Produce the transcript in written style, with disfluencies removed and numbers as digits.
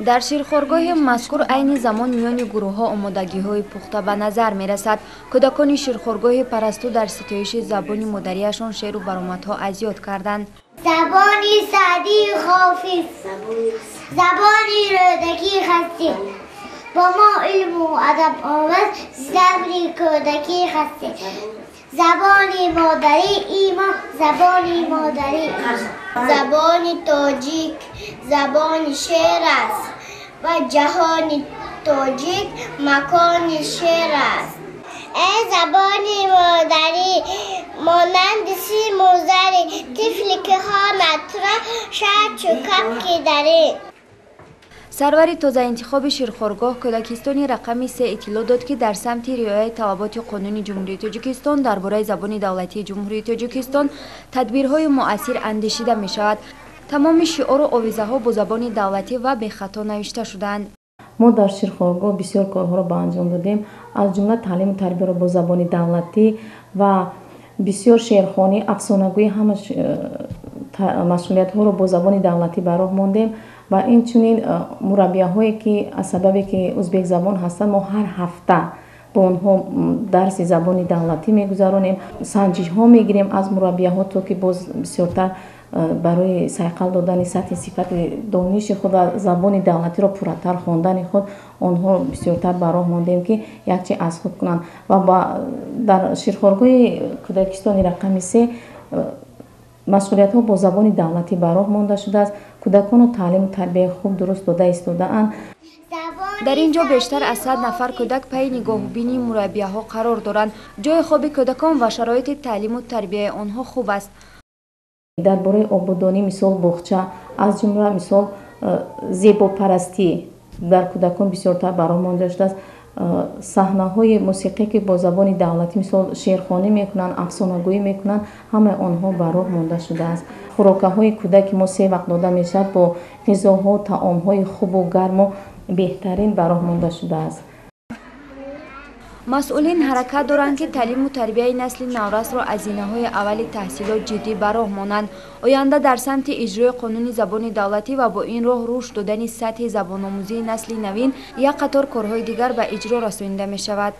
Дар ширхоргоҳи мазкур айни замон миёни гурӯҳҳо омодагиҳои пухта ба назар мерасад. Кӯдакони ширхоргоҳи Парасту дар ситоиши забони модариашон шеъру баромадҳо аз ёд карданд. Забони Саъдии Ҳофиз, забони Рӯдакӣ ҳастӣ, бо мо илму адаб омад, забри кӯдакӣ ҳастӣ. Забони модарӣ има, забони модарӣ. Забони тоҷик забони шеър аст ва ҷаҳони тоҷик макони шеър аст. Эй забони модарӣ, монанди симу зари, тифле ки хонад туро шояд чу кабки дарӣ. Сарвари тозаинтихоби ширхоргоҳ кӯдакистони рақами 3 иттилоъ дод, ки дар самти риояи талаботи қонуни Ҷумҳурии Тоҷикистон дар бораи забони давлатии Ҷумҳурии Тоҷикистон тадбирҳои муассир андешида мешавад. Тамоми шиору овезаҳо бо забони давлатӣ ва бехато навишта шудаанд. Мо дар ширхоргоҳ бисёр корҳоро ба анҷом додем, аз ҷумла таълиму тарбияро бо забони давлатӣ ва бисёр шеърхонӣ, афсонагӯӣ, ҳама масъулиятҳоро бо забони давлатӣ ба роҳ мондем. Ва инчунин мураббияҳое ки аз сабабе ки узбекзабон ҳастанд, мо ҳар ҳафта бо онҳо дарси забони давлатӣ мегузаронем, санҷишҳо мегирем аз мураббияҳо, то ки боз бисёртар барои сайқал додани сатҳи сифати дониши худ ва забони давлатиро пурратар хондани худ онҳо бисёртар ба роҳ мондем, ки якчи аз худ кунанд. Ва дар ширхоргоҳи кӯдакистони рақами 3 масъулиятҳо бо забони давлатӣ ба роҳ монда шудааст. Кӯдакону таълиму тарбияи хуб дуруст дода истодаанд. Дар ин ҷо бештар аз 100 нафар кӯдак пайи нигоҳубини мураббияҳо қарор доранд. Ҷои хоби кӯдакон ва шароити таълиму тарбияи онҳо хуб аст. Дар бораи ободонӣ, мисол боғча, аз ҷумла мисол зебопарастӣ дар кӯдакон бисёртар ба роҳ монда шудааст. Саҳнаҳои мусиқӣ, ки бо забони давлатӣ мисол шеърхонӣ мекунанд, афсонагӯӣ мекунанд, ҳамаи онҳо ба роҳ монда шудааст. Хӯрокаҳои кӯдаки мо 3 вақт дода мешавад, бо ғизоҳо, таомҳои хубу гарму беҳтарин ба роҳ монда шудааст. Масъулин ҳаракат доранд, ки таълиму тарбияи насли наврасро аз зинаҳои аввали таҳсилот ҷиддӣ ба роҳ монанд. Оянда дар самти иҷрои қонуни забони давлатӣ ва бо ин роҳ рушд додани сатҳи забономӯзии насли навин як қатор корҳои дигар ба иҷро расонида мешавад.